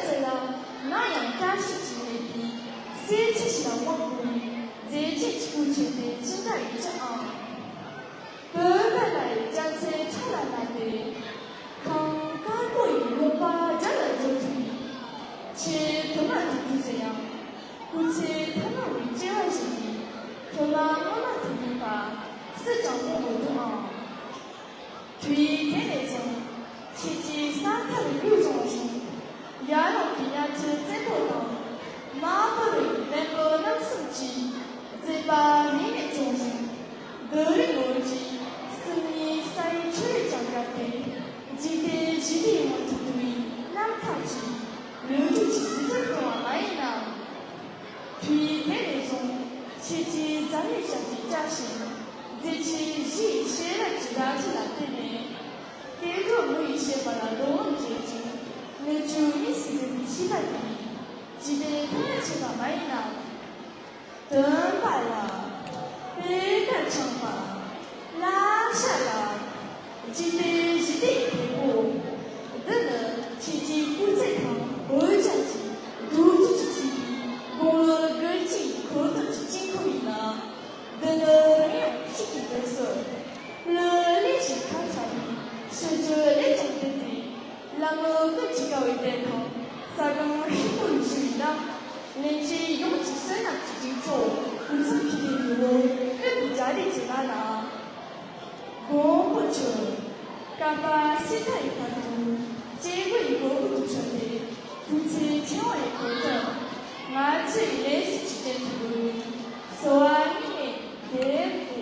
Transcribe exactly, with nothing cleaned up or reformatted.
ཚེ་ལ་ང་ཡང་བཀྲ་ཤིས་ཀྱི་ལས་ཀྱི་སྲས་ཆེ་ཞིག་ལ་དབང་བསྐུར་བའི་མཛད་རྗེས་ཀྱི་སྐུ་ཆེན་དེ་ཅི་འདྲ་ཡིན་ཅི་ཨང་། བོད་པ་ལ་རྒྱ་ཚའི་ཁྲག་ལ་ན་སྟེ། ཁང་དཀར་པོ་ཡི་ལོག་པ་དགྲ་ལ་འཇོག་ཐུབ་པའི། ཆེས་བོད་མ་དེ་དུས་ཚེ་ཡང་སྐུ་ཚེ་ཐ་མ་བའི་སྐྱེ་བ་ཞིག་གིས་བོད་མ་སྔོན་མ་དེ་ཉིད་པ་སུས་ཀྱང་སྤོང་དགོས་འདུག་ཨང་། དུས་དེ་ནས་བཟུང་ཁྱེད་ཀྱི་ས་མཐར་ལུས་སྦྱོང་ཞིང་། ཡ་རབས་ཀྱི་གཉའ་ཁྲི་བཙན་པོ་དང་། མ་པ་རུ་ཡི་བེམ་པོ་རྣམ་གསུམ་གྱིས་མཛད་པ་རིང་ནས་སྦྱོང་ཞིང་། འདི་རིང་ངོར་གྱི་སུམ་གཉིས་ས་ཡི་ཆུ་ཡིས་ཀྱང་བསྐལ་ཏེ། འཇིག་རྟེན་ཞི་བདེའི་ངང་དུ་འདུ་བའི་རྣམ་ཐར་གྱིས་ལོ་རྒྱུས་ཀྱི་གཟི་བརྗིད་སྐྱོང་བ་མ་ཡིན་ནམ། དུས་དེ་ནས་བཟུང་ཁྱེད་ཀྱིས་འཛམ་གླིང་ཞབས་ཀྱིས་བཅགས་ཤིང་། མཛད་ཆེན་བཞི་ཡི་ཤེས་རབ་ཀྱི་བརྡ་ཁྲིད་ལ་བརྟེན་ནས། སྐྱེ་འགྲོ་མི་ཡི་བཤད་པ་ལ་རོགས་རམ་བྱེད་ཅིང་། སྣོད་བཅུད་གཉིས་སུ་འདུས་པའི་ཤེས་པ་དེས་འཇིག་རྟེན་ཕན་པར་བྱེད་པ་མ་ཡིན་ནམ། སྟོན་པ་ལགས། པད་དཀར་འཁྱམས་པ། བླ་ཤ་ལགས། འཇིག་རྟེན་ཞི་བདེའི་དེད་དཔོན། འདི་ནི་ཁྱེད་ཀྱི་སྐུ་ཚེ་དང་འོད་ཅག་གི་གདུག་རྩུབ་ཀྱིས་བཅིངས་པའི་དགུང་ལོ་དགུ་བཅུའི་འཁོར་དུ་གཅིག་ཅིང་ཁོ་ཡིན་ན། འདི་ནི་རང་ཡང་གཅིག་གི་དུས་སུ། ལོ་ལེགས་ཤིང་ཁ་ཆག་པའི་ཕྱི་རྒྱུད་ལས་ཀྱང་བརྟེན་ཏེ། ལ་མོ་ཀུན་གྱི་དཀའ་བའི་དེད་དང་ས་སྒང་ཧྲིལ་པོར་བཞུར་བའི་ནང་། ལན་ཅི་ཡོངས་ཀྱི་བསོད་ནམས་ཀྱི་རྒྱུན་ཚོགས་འཛུམ་གྱིས་ལྡན་ཡོད། ཀུན་གྱི་རྒྱ་རིགས་ཀྱི་ལ་ལ། མགོན་པོ་ཁྱོད། བསྐལ་པ་ཕྱི་མཐའ་ཡི་བར་དུ་སྐྱེ་དགུ་ཡི་མགོན་པོ་དུ་བྱོན་ཏེ། སྐུ་ཚེ་ཆེ་བ་ཡི་འཁོར་དུ་ང་ཚོའི་ལས་ཀྱི་ཆུ་རྐྱེན་དུ་འགྲོ་བའི་